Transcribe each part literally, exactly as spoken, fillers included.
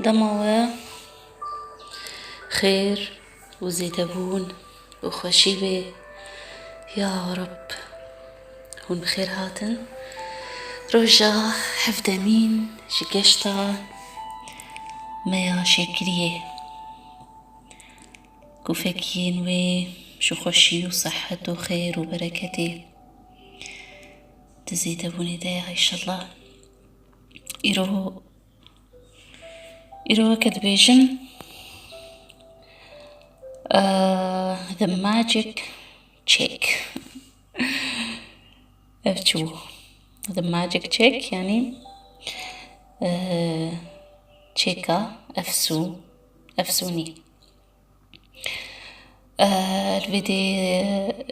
Dema we xêr û zêdebûn û xweşî bê. Ya Reb, hûn bi xêr hatin. Roja hevdemîn ji geşta me ya Şêkiriyê. Ku fekiyên wê ji xweşî û sehet û xêr û bereketê di zêdebûnê de ya, înşellah. Îro, îro weke dibêjin, eh, the magic check. Ev çi bû? The magic check, yanî, eh, çêka efsû-, efsûnî. Eh, li vê dê,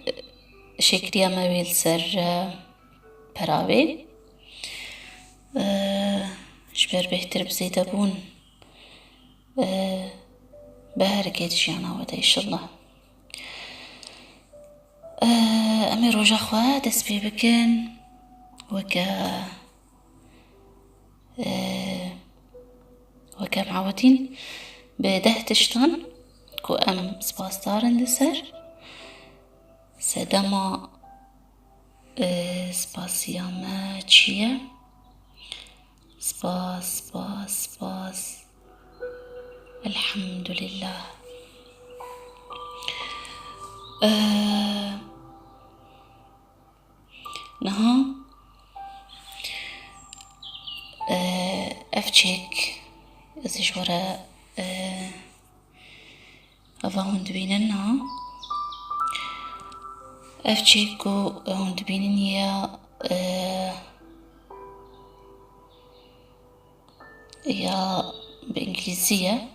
eh, şêkiriya me wê li ser, eh, pera wê. Eh, ji ber bêhtir bi zêdebûn, eh, beherikê di jiyana we de, înşellah. Eh, em ê roja xwe dest pê bikin. Weke, eh, weke em awetîn bi deh tiştan ku em spasdar in li ser. Sedema, eh, spasiya me çi ye? Spas, spas, spas. Elhamdulillah. Eh, niha, eh, ev çêk, ez ê ji we re, eh, eva hûn dibînin niha. Ev çêk ku hûn dibînin ya, eh, ya bi îngilîzî ye.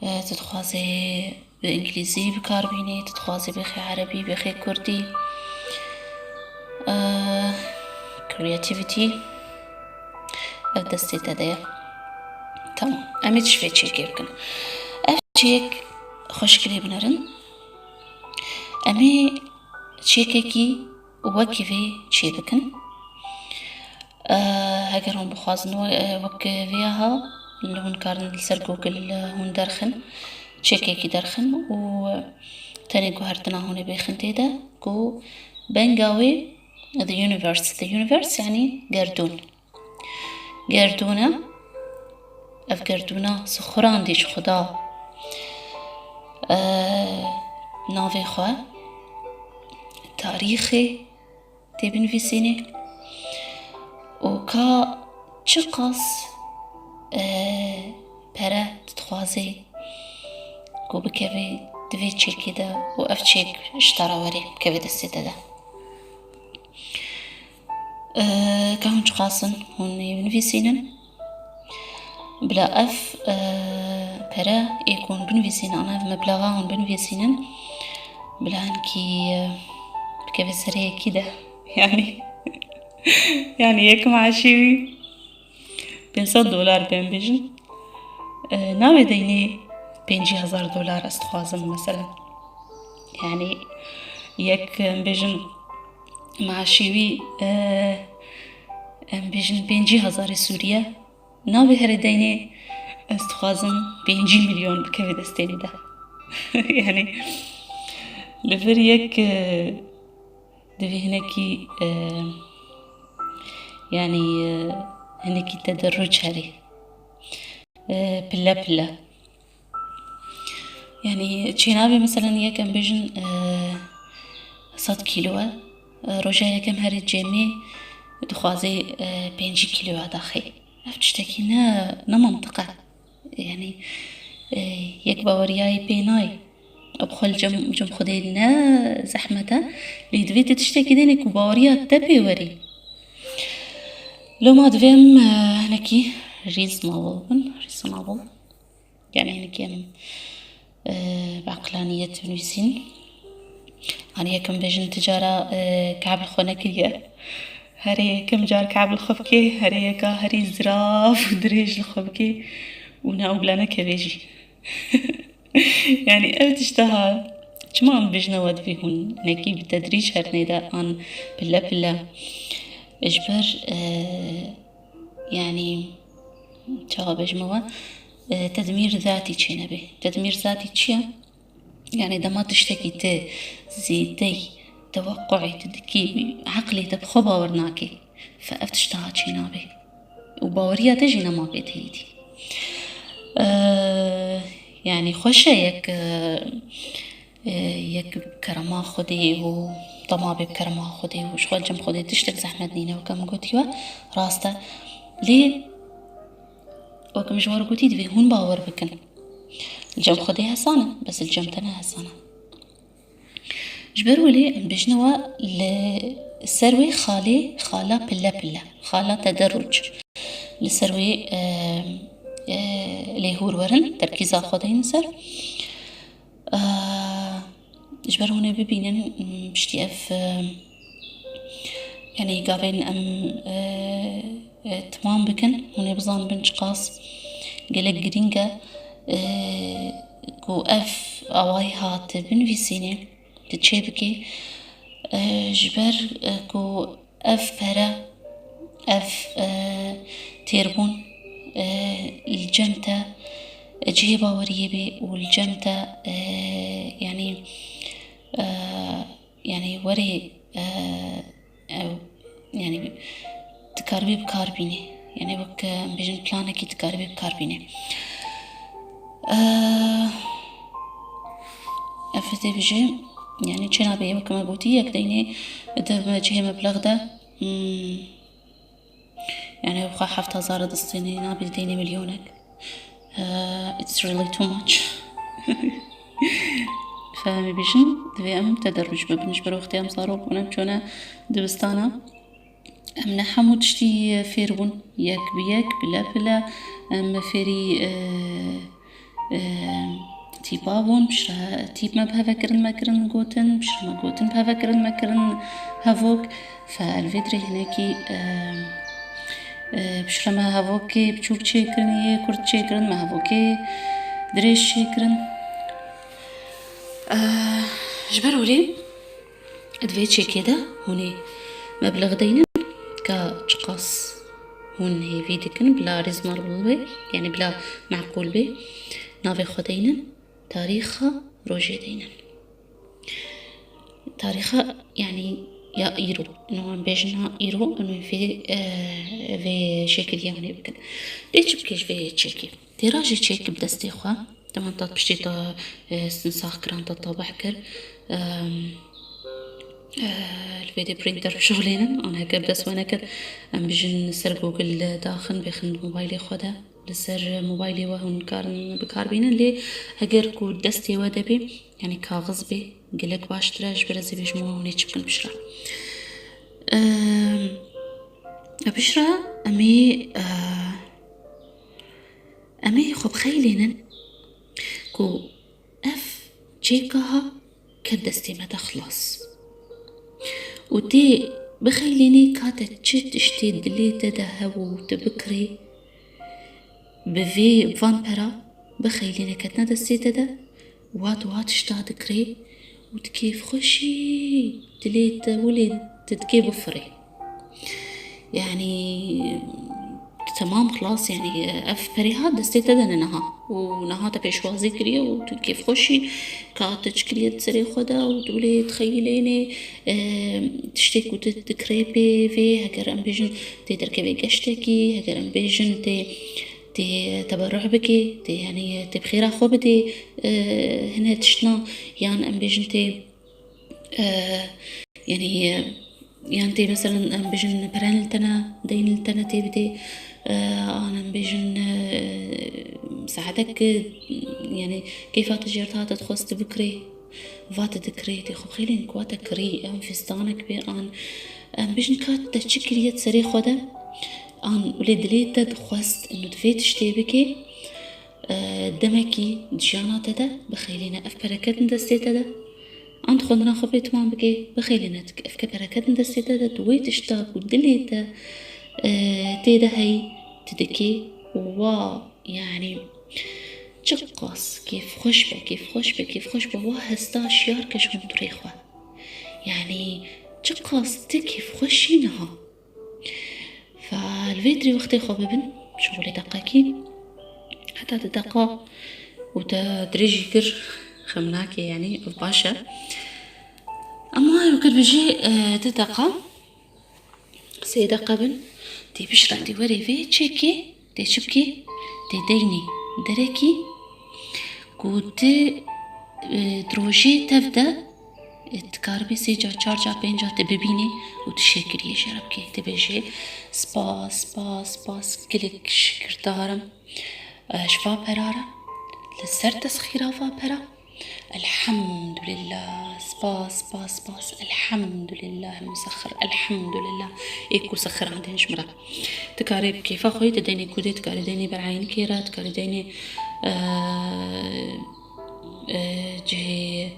Eh, tu dixwazî bi îngilîzî bi kar bînî, tu dixwazî bêxî erebî, bêxî kurdî. Eh, creativity. Ev destê te de ye. Tamam. Em ê çi vê çêkê bikin? Ev çêk xweşik lê binerin. Em ê çêkekî wekî vê çê bikin. Eh, heger hûn bixwazin we-, eh, wek vê ya ha, li hûn karin li ser Google, eh, hûn derxin, çêkekî derxin û tenê guhertina hûn ê bêxin tê de ku benga wê the universe, the universe yanî gerdûn. Gerdûn e, ev gerdûna sixurandî ji Xuda, eh, navê xwe, tarîxê, tê binivîsînê û ka çiqas, e, pere tu dixwazî ku bikevî di vê çêkê de û ev çêk ji te re werê bikevê destê te de. E, ka hûn çiqas in, hûn ê binivîsînin. Bila ev, e, pere ê ku hûn binivîsînin, ana ev meblaxa hûn binivîsînin, bila hinkî, e, bikeve serê yekî de. Yanî, yanî yek meaşê wî pênc sed dolar bên bêjin. E, navê deynê pêncî hezar dolar ez dixwazim, meselen. Yanî yek, em bêjin, meaşê wî, e, em bêjin pêncî hezarê Sûriye. Navê herê deynê ez dixwazim pêncî milyon bikeve destê wî de. Yanî li vir yek, e, divê hinekî, e, yanî, e, hinekî tederruc herê. E, pille pille. Yanî çênavê, meselen, yek em bêjin, e, sed kîlo e. E, roja yekem herê cêmê dixwazê, e, pêncî kîloya daxê. Ev tiştekî ne, ne mantiq e. Yanî, e, yek baweriyayê pê nayê. Ev xwe li cem, cem Xwedê ne zehmet e. Lê divê tu tiştekî dênê ku baweriya te pê werî. Loma divê em, e, hinekî reasonable bin. Reasonable. Yanî hinekî em, e, bi eqlaniyet binivîsîn. Hani yekem bêjin ti cara, e, Ka'b li xwe nekiriye. Herê yekem car Ka'b li xwe bikê, herê yeka herî zirav û dirêj li xwe bikê û ne ew bila nekeve jî. Yanî ev tişta ha, çima em bêjine we divê hûn hinekî bi tedrîc herdinê de an pille pille. Ji ber, e, yanî Çawa bêjim we, e, tedmîr zatî çênebê. Tedmîr zatî çi ye? Yani dema tiştekî tu zêdey tewaqquê tu dikî, eqlê te bi xwe bawer nakê. Fe ev tişta çênabê. Û baweriya te jî nema pê te yî dî. E, yani xweş e yek, e, e, yek bi kerema Xwedê û tama bê bi kerema Xwedê û ji xwe cem Xwedê tiştek zehmet nîne, weke min gotî we, rast e. Lê weke min ji we re gotî, divê hûn bawer bikin. Li cem Xwedê hesan e, bes li cem te ne hesan e. Ji ber welê em bêjine we li ser wê xalê, xala pille pille, xala tederruc. Li ser wê, e, e, lêhûr werin, terkîza xwe deynin ser. E, ji ber hûn ê bibînin, m, piştî ev, e, yani gavên em, e, e, timam bikin, hûn ê bizanibin çiqas gelek girîng e, e, ku ev awayî hat binivîsînê, tu çê bikê, e, ji ber, e, ku ev pere, ev, e, têrbûn, e, li cem te, e, cihê baweriyê bê û li cem te, e, yani, e, yani werê, e, ew, yani dikaribî bi kar bînê. Yani wek, em bêjin planekî dikaribî bi kar bînê. E, ev tê bêje, yani çênabê, wek me gotî, yek deynê di cihê meblex de, hmm, yani xwe heft hezar destênê nabî deynê milyonek. Uh, it's really too much. Fehmî bîjin, divê em tederruc bibin. Ji ber wextê em zarok bûn, em çûne dibistana. Em ne hemû tiştî fêr bûn. Yek bi yek, pile pile, em fêrî, e, e, tîpa bûn. Piştre tîp me bi heve kirin, me kirin gotin. Piştre me gotin bi heve kirin, me kirin hevok. Fe li vê dirê hinekî, e, e, piştre me hevokê biçûk çêkirin, yê kurt çêkirin, me hevokê dirêj çêkirin. E, ji ber wî di vê çêkê de hûn ê meblex deynin ka çiqas hûn hêvî dikin, bila reasonable be, yani bila meqûl be, navê xwe deynin, tarîxa rojê deynin. Tarîxa, yani, ya îro. Ino em bêjin ha îro, em ê vê, e, vê şekiliyê hûn ê bikin. Lê çi bike ji vê çêkê? Têra jî çêk bi destê xwe. Dema ta piştî ta, e, sax kiran, ta tabeh kir. Em, e, li vê dê printer bişixulênin. An heke bi dest we nekir, em bijin ser Google daxin, bêxin mobaylê xwe de. Li ser mobaylê we hûn karin bi kar bînin, lê heger ku destê we de bê, yani kaxiz bê, gelek baştir e, ji ber ez ê bêjim we hûn ê çi bikin piştre. Em, piştre em ê, e, em ê xwe bixeylênin ku ev çêka ha ket destê me de xilas. Û tê bixeylênê ka te çi tiştê dilê te de hebû tu bikirê, bi vê van pera bixeylêne ketine destê te de, wat, wat tişta dikirê û tu kêfxweşî dilê te wilê tu dikê bifirê. Yani, temam, xilas, yani, ev perê hat destê te de ne niha. Û niha te pêşwazî kiriye û tu kêfxweşî ka tu çi kiriye di serê xwe de û tu lê dixeyilênê, e, tiştê ku tu dikirê pê vê, heger em bêjin tê derkevê geştekî, heger em bêjin tê, tê teberruh bikê, tê, yani, tê bi xêra xwe bidê, e, hine tiştna, yan em bêjin tê, e, yani, e, yan tê, meselen, em bêjin peren li te ne, deyn li te ne tê bidê, e, an em bêjin, e, saetek, e, yani, keyfa te jê re dihate dixwest tu bikirê, va te dikirê, tê xwe bixeylên ku va te kirî, em fistanek bê, an em bêjin ka te çi kiriye di serê xwe de, an wê dilê te dixwest, ino tu vê tiştê bikê, e, demekî di jiyana te de bixeylêne ev pere ketin destê te de, an di xwendina xwe bê timam bikê, bixeylêne tu ev ke pere ketin destê te de, tu wê tişta ku dilê te, e, tê de heyî, tu dikê û wa, yani, çiqas kêfxweş be, kêfxweş be, kêfxweş be, wa hesta şiyar ke ji hundirê xwe. Yani, çiqas tu kêfxweşî niha. Fa li vê dirê wextê xwe bibin, Şixulê deqekî. Heta di deqa û te dirêjî kir, xem nake, yanî ev baş e. Ama ew kir bijî, e, di deqa, sê deqa bin, tê bişra, tê werê vê çêkê, tê çi bikê, tê deynê derekî, ku ti, e, di rojê tev de, e, dikaribê sê ca, çar ca, pênc ca te bibînê û tu şêkiriyê jê re bikê. Te bêjê, "Spas, spas, spas, gelek şikirdar im, e, ji va pera re, li ser tesxîra va pera. Elhamdulillah, spas, spas, spas, elhamdulillah, el-musaxxir, elhamdulillah." Ê ku sixirandin ji min re. Dikarê bi kêfa xwe yê, tu deynê kûdê, dikarê deynê ber eynikê re, dikarê deynê, e, e, cihê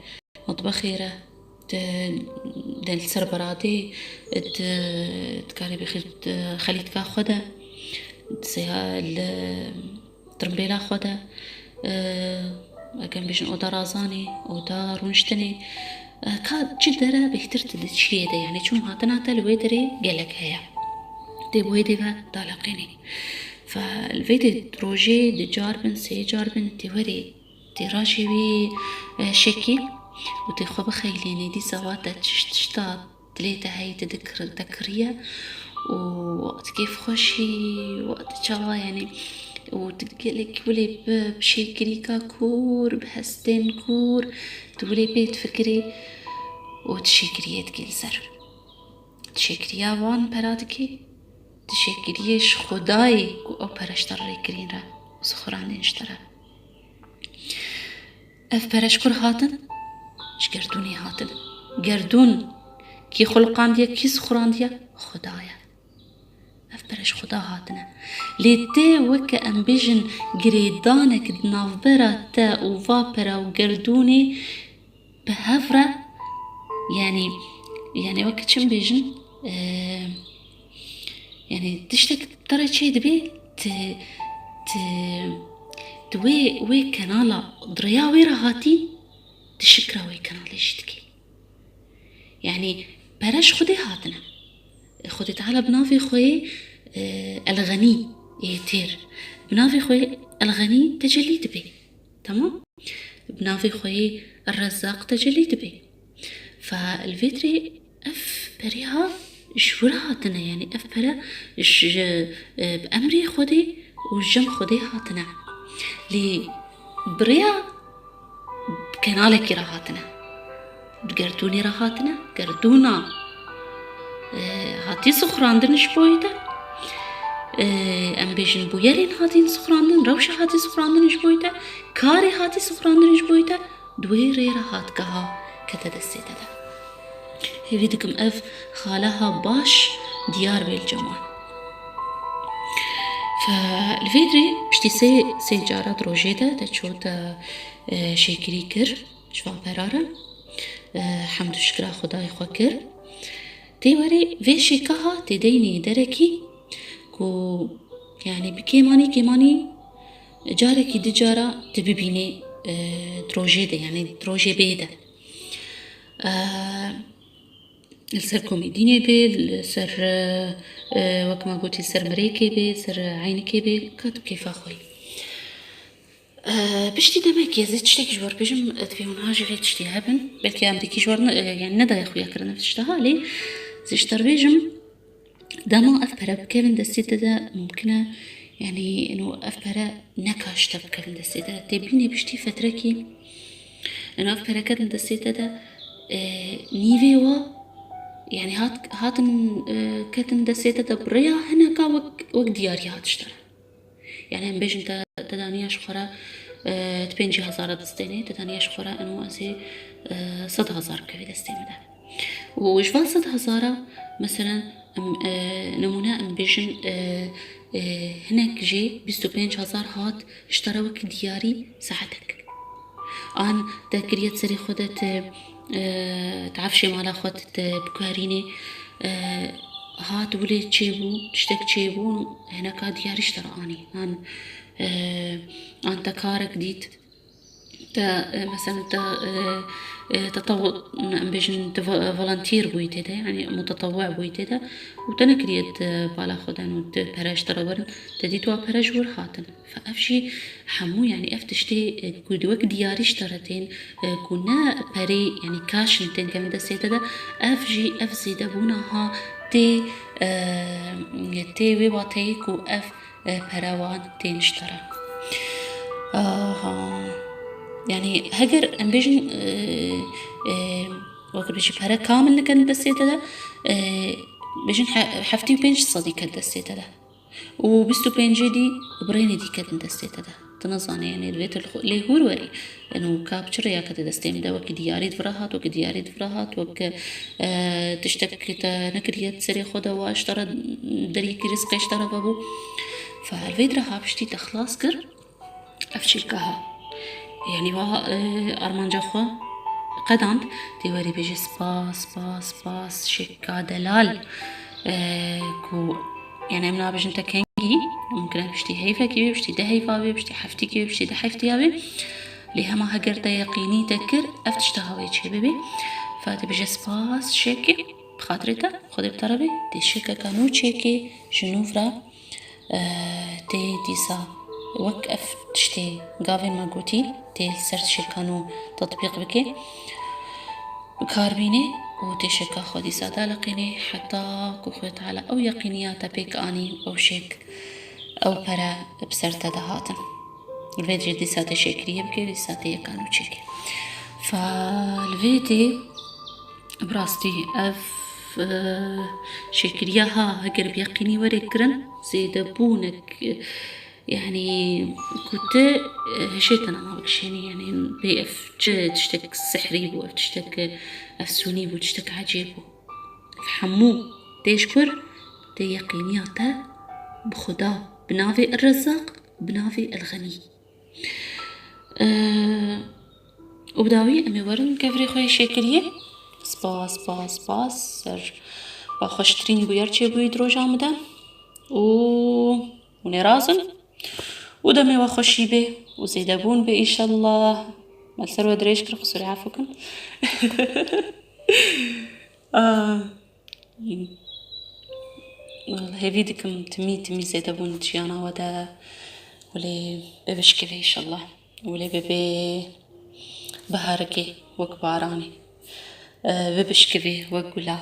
mitbexê re, tu de li ser beradê, tu dikarê bixî, tu xelîtka xwe de, sêya li tirimbêla xwe de, e, ekem bêjin oda razanê, oda rûniştinê, e, ka çi dere bêhtir tu di çiyê de, yanî çûn hatina te li wê derê gelek heye. Tê bi wê dê ve daleqênê. Fe li vê dê rojê du car bin, sê car bin, tê werê, tê rajê wî, e, şekê û tê xwe bixeylênê, dîsa wa te çiş tişta dilê te heyî te dikir-, te kiriye û wextê kêfxweşî, wextê çawa, yanî, û tu gelek wilê bi, bi şêkirîka kûr, bi hestên kûr, tu wilê pê difikirî û tu şêkiriyê dikî li ser. Tu şêkiriya wan pera dikî, tu şêkiriyê ji Xwedayê ku ew pere ji te re rê kirîn re û sixurandin ji te re. Ev pere ji kur hatin? Ji gerdûnê hatin. Gerdûn kî xuliqandiye, kî sixurandiye? Xuda ye. Ev pere ji Xuda hatine. Lê tê weke em bêjin girêdanek di navbera te û va pere û gerdûnê bi hev re, yanî, yanî weke çi em bêjin, e, yanî tiştek te re çê dibe, ti, ti, ti wê, wê kenala di rêya wê re hatî, ti şikra wê kenalê jî dikî. Yanî pere ji Xwedê hatine. Xwedê Teala bi navê xwe yê, e, El-Xenî yê têr. Bi navê xwe yê El-Xenî tecellî dibe. Tamam? Bi navê xwe yê Er-Rezzaq tecellî dibe. Fe li vê dirê ev perê ha ji wir hatine, yanî ev pere ji, e, bi emrê Xwedê û ji cem Xwedê hatine. Lê bi rêya kenalekî re hatine. Di gerdûnê re hatine. Gerdûna, e, hatî sixurandin ji bo te. E, em bêjin bûyerên hatîn sixurandin, rewşa hatî sixurandin ji bo te, karê hatî sixurandin ji bo te, di wê rê re hat geha kete destê te de. Hêvî dikim ev xaleha baş diyar bê li cem wan. Fe li vê dirê piştî sê, sê cara di rojê de te çû te, e, şêkirî kir ji van pera re, e, hemd û şikira Xwedayê xwe kir. Tê werê vê şêka ha tê deynê derekî ku, yanî bi kêmanî kêmanî carekî du cara tu bibînê, e, di rojê de, yanî di rojê bê de. E, Li ser komîdînê bê, li ser, e, e, wek me gotî, ser mirêkê bê, ser eynikê bê, ka tu kêfa xwe yî. E, piştî demekê ez ê tiştekî ji we re bêjim, divê hûn ha jî vê tiştê hebin. Belkî em dikî ji we re ne, e, yanî nedaye xuya kirin ev tişta ha, lê ez ê ji te re bêjim, dema ev pere bikevin destê te de, mumkin e, yanî, ino ev pere neka ji te bikevin destê te. Tê bînê piştî fetrekî, ino ev pere ketin destê te de, e, nîvê wa, yanî hat, hatin, e, ketin destê te de bi rêya hineka wek, wek diyarî hat ji te re. Yanî em bêjin te, te daniya ji xwe re, e, di pêncî hezara distênê, te daniya ji xwe re, ino ez ê, e, sed hezar bikevî destê min de. Û ji van sed hezara, meselen, em, e, nimûne em bêjin, e, e, hinek jê bîst û pênc hezar hat ji te re wekî diyarî saetek. An te kiriye di serê xwe de, te, e, te efşê mala xwe de te bikarînê, e, hat wilê çêbû, tiştek çêbû, hineka diyarî ji te re anî. An, e, an te karek dît, Te, e, mesela te, e, e, tetawu, em bêjin, te vo-, volunteer bûyî tê de, yanî mutetewwi bûyî tê de û te nekiriye te bala xwe dan û te pere ji te re werin, te dît wa pere ji wir hatin. Fe ev jî hemû, yanî ev tiştê, e, ku wek diyarî ji te re tên, e, ku ne perê, yanî kaşin tên kevin destê te de, ev jî, ev zêdebûna ha tê, e, tê wê wateyê ku ev e, pere wan tên ji te re. Aha. Yanî heger em bêjin, e, e, wek bêjî pere kamil niket destê te de, e, bêjin he-, heftê û pênc sedî ket destê te de. Û bîst û pêncê dî birênê dî ketin destê te de. Tu nizane, yanî divê tu li xwe, lê hûr werî. Eno ka bi çi rêya kete destê min de, wekî diyarî di vira hat, wekî diyarî di vira hat, wek, e, tiştek te nekiriye di serê xwe de, wa ji te re deriyekî rizqê ji te re vebû. Fe li vê dira ha piştî te xilas kir, ev çêka ha. Yanî wa, e, armanca xwe qedand, tê werî bêje spas, spas, spas, çêka delal, e, ku, yanî em nabêjin te kengî, mumkin e piştî heyvekî bê, piştî deh heyva bê, piştî heftîkî bê, piştî deh heftiya bê. Lê hema heger te yeqînî te kir, ev tişta ha wê çê bibe. Fa dibêje spas çêkê, bi xatirê te, Xwedê bi te re be, tê çêkeka nû çêkê ji nû vira, e, tê dîsa wek ev tiştê gavên me gotî, tê li ser çêka nû tetbîq bike, bi kar bînê û tê çêka xwe dîsa daliqînê, heta ku Xwedê Teala ew yeqîniya te pêk anî, ew çêk, ew pere bi ser te de hatin. Li vê jî dîsa tê şêkiriyê bike, dîsa tê yeka nû çêkê. Fa li vê tê, bi rastî ev, e, şêkiriya ha heger bi yeqînî were kirin, zêdebûnek, e, yanî ku tu, e, hişê te niha bikişênî, yanî bê ev çi tiştek sihrî bû, ev tiştek, e, efsûnî bû, tiştek ecêb bû. Ev hemû tê ji kur? Tê yeqîniya te bi Xuda, bi navê Er-Rezzaq, bi navê El-Xenî. Eee, û bi dawî em ê werin kevirê xwe yê şêkiriyê. Spas, spas, spas. Ser wa xweştirîn bûyer çêbûyî di roja min de. Û hûn ê razin. Û demê we xweşî bê. Û zêdebûn bê înşellah. Me li ser we dirêj kir, qisûrê efû kin. Ah. Hêvî dikim timî, timî zêdebûn di jiyana we de, welê bibişkivê înşellah. Welê bibê biharikê wek baranê. E, bibişkivê wek gula.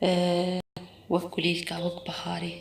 E, wek gulîlka, wek biharê.